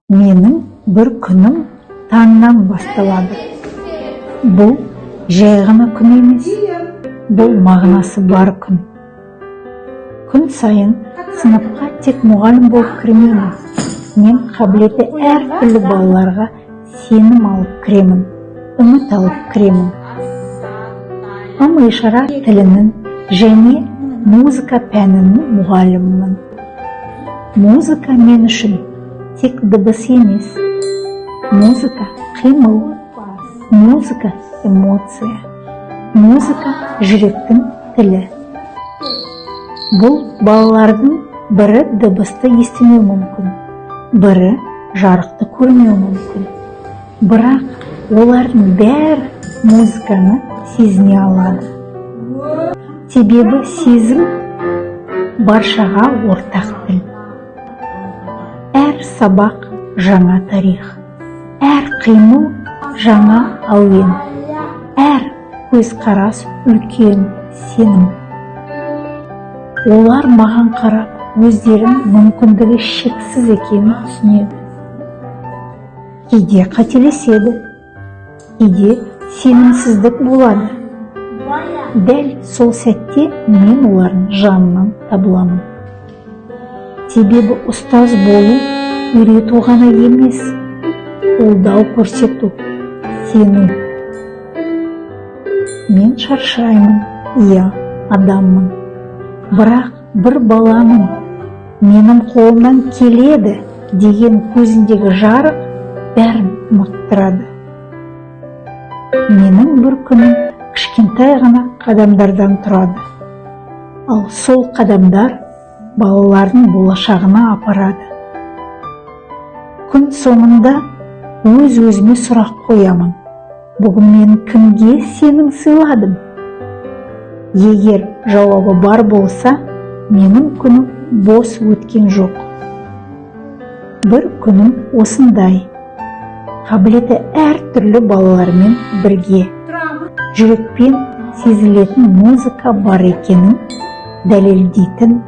Менің бір күнім таңнан басталады. Бұл жай ғана күн емес, бұл мағынасы бар күн. Күн сайын сыныпқа тек мұғалім болып кірмеймін. Мен қабілеті әртүрлі балаларға сенім алып кіремін, үміт алып кіремін. Ым ишара тілінің және музыка пәнінің мұғалімімін. Музыка мен үшін тек дыбыс емес. Музыка – қимыл, музыка – эмоция, музыка – жүректің тілі. Бұл балалардың бірі дыбысты естімеуі мүмкін, бірі жарықты көрмеуі мүмкін, бірақ олардың бәрі музыканы сезіне алады, себебі сезім – баршаға ортақ тіл. Әр сабақ – жаңа тарих, әр қимыл – жаңа әуен, әр көзқарас – үлкен сенім. Олар маған қарап, өздерінің мүмкіндігі шексіз екенін түсінеді. Кейде қателеседі, кейде сенімсіздік болады. Дәл сол сәтте мен олардың жанынан табыламын, себебі ұстаз болу – үйрету ғана емес, қолдау көрсету, сену. Мен шаршаймын, иә, адаммын, бірақ бір баланың «Менің қолымнан келеді» деген көзіндегі жарық бәрін ұмыттырады. Менің бір күнім кішкентай ғана қадамдардан тұрады, ал сол қадамдар балалардың болашағына апарады. Күн соңында өз өзіме сұрақ қоямын: бүгін мен кімге сенім сыйладым? Егер жауабы бар болса, менің күнім бос өткен жоқ. Бір күнім осындай: қабілеті әртүрлі балалармен бірге жүрекпен сезілетін музыка бар екенін дәлелдейтін.